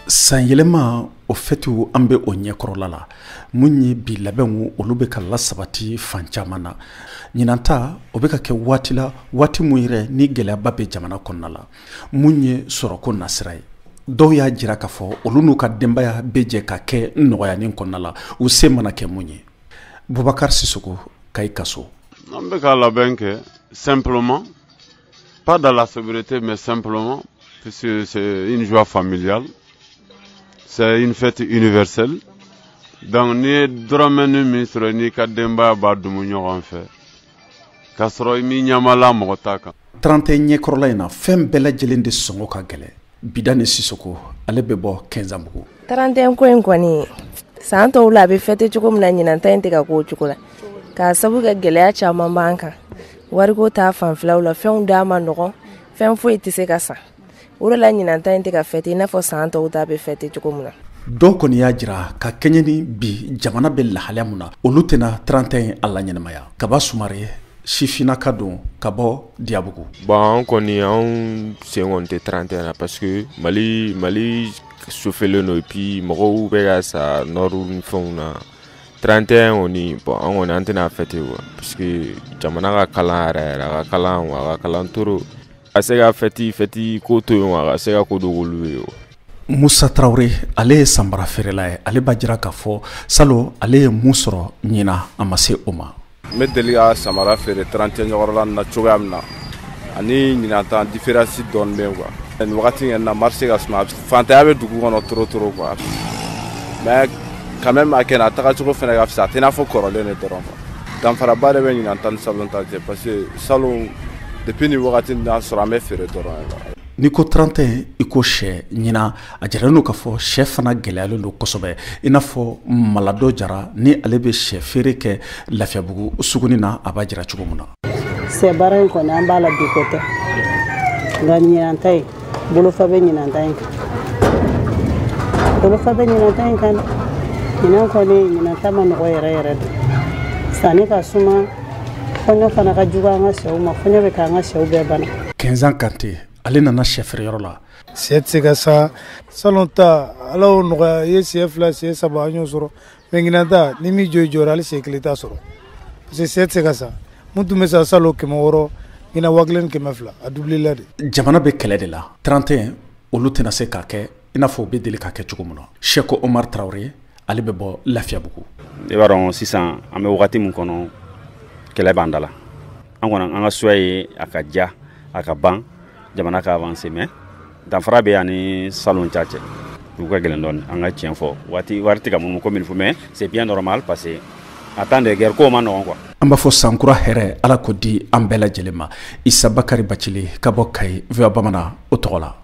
Sanyɛlɛma o fɛtiw an bɛ o ɲɛkɔrɔla la. Mun ye bi labɛnw, olu bɛ ka lasabati fan caman na. Ɲinan ta, o bɛ ka kɛ waati la, waati mun yɛrɛ ni gɛlɛyaba bɛ jamana kɔnɔna la, mun ye sɔrɔko nasira ye. Dɔw y'a jira k'a fɔ olu n'u ka denbaya bɛ jɛ ka kɛ nɔgɔyanin kɔnɔna la, u se mana kɛ mun ye. Bubakari Sisoko, Kayi Kaso. An bɛ ka labɛn kɛ simplement, pas dans la sobriété, mais simplement, puisque c'est une joie familiale, c'est une fête universelle. Donc n'i ye dɔrɔmɛni min sɔrɔ, n'i ka denbaya b'a dumu ɲɔgɔn fɛ, k'a sɔrɔ i m'i ɲamala mɔgɔ ta kan. 31 ɲɛkɔrɔla in na, fɛn bɛɛ lajɛlen de sɔngɔ ka gɛlɛn. Bidani Sisoko, ale bɛ bɔ Kɛnzanbugu. 31 ko in kɔni, san tɔw la a bɛ fêter cogo min na, ɲinan ta in tɛ ka k'o cogo la, k'a sabu kɛ gɛlɛya caman b'an kan wariko ta fanfɛlaw la. Fɛnw d'a ma nɔgɔn, fɛn foyi tɛ se ka san. O de la ɲinan ta in tɛ ka fêter i n'a fɔ san tɔw ta bɛ fêter cogo min na. Dɔw kɔni y'a jira ka kɛɲɛ ni bi jamana bɛ lahalaya mun na, olu tɛna 31 a la ɲɛnamaya. Kaba Sumare, sifinnaka don ka bɔ Diyabugu. Bon, an kɔni, anw sen kɔni tɛ 31 na, parce que Mali sofelen don, et puis mɔgɔw bɛ ka sa nord ni fɛnw na. 31 kɔni, bon, an kɔni, an tɛna fêter quoi, parce que jamana ka kalan yɛrɛ yɛrɛ, a ka kalan quoi, a ka kalan trop ka se ka fête ko to yen quoi, ka se ka ko dɔ k'olu ye quoi. Musa Tarawele, ale ye sanbara feerela ye. Ale b'a jira k'a fɔ salon, ale ye mun sɔrɔ ɲina, a ma se o ma. N bɛ deli ka samara feere 31 ɲɔgɔnla na cogoya min na ani ɲinan ta, différence dɔɔni bɛ yen quoi. Nin wagati in na, marché ka suma, fantanya bɛ dugu kɔnɔ trop trop quoi, mais quand même a kɛnɛ a tagacogo fana ka fisa, a tɛ i n'a fɔ kɔrɔlen de dɔrɔn quoi. Danfaraba de bɛ ɲinan ta ni salon ta cɛ, parce que salon, depuis nin wagati n'a sɔrɔ, an bɛ feere dɔrɔn quoi. N'i ko 31, i ko sɛ. Ɲinan, a jiralen don k'a fɔ sɛ fana gɛlɛyalen don kosɛbɛ, i n'a fɔ Maladɔ Jara ni ale bɛ sɛ feere kɛ Lafiyabugu suguni na, a b'a jira cogo min na. Sɛ baara in kɔni, an b'a la bi ko tɛ, nka ɲinan ta in, bolofa bɛ ɲinan ta in kan, bolofa bɛ ɲinan ta in kan. Ɲinan kɔni, ɲinan ta ma nɔgɔ yɛrɛ yɛrɛ de. Sanni ka suma, kɔɲɔ fana ka jugu an ka sɛw ma, kɔɲɔ bɛ k'an ka sɛw bɛɛ bana. Kɛnzan Kante, ale nana sɛ feereyɔrɔ la. Sɛ tɛ se ka sa. Salon ta, Ala y'o nɔgɔya i ye, sɛ fila, sɛ saba, an y'o sɔrɔ, mais ɲinan ta, ni min jɔ i jɔyɔrɔ, hali sɛ kelen t'a sɔrɔ, parce que sɛ tɛ se ka sa. Mun tun bɛ sa salon 600, ɲinan 1200, a doublé la de. Jamana bɛ kɛlɛ de la. 31, olu tɛna se k'a kɛ i n'a fɔ u bɛ deli k'a kɛ cogo min na. Sɛko Omar Tarawele, ale bɛ bɔ Lafiyabugu. I b'a dɔn, sisan an bɛ wagati min kɔnɔ, kɛlɛ b'an da la. An kɔni, an ka souhait ye a ka ja, a ka ban, jamana ka avancer, mais danfara bɛ ani salon ta cɛ, dugu ka gɛlɛn dɔɔni. An ka tiɲɛ fɔ, waati wari tɛ ka munumunu comme il faut, mais c'est bien normal, parce que en temps de guerre, kow ma nɔgɔn quoi. An b'a fɔ sankura hɛrɛ, Ala ko di an bɛɛ lajɛlen ma. Isa Bakari Bacili ka bɔ Kayi, VOA Bamanan o tɔgɔ la.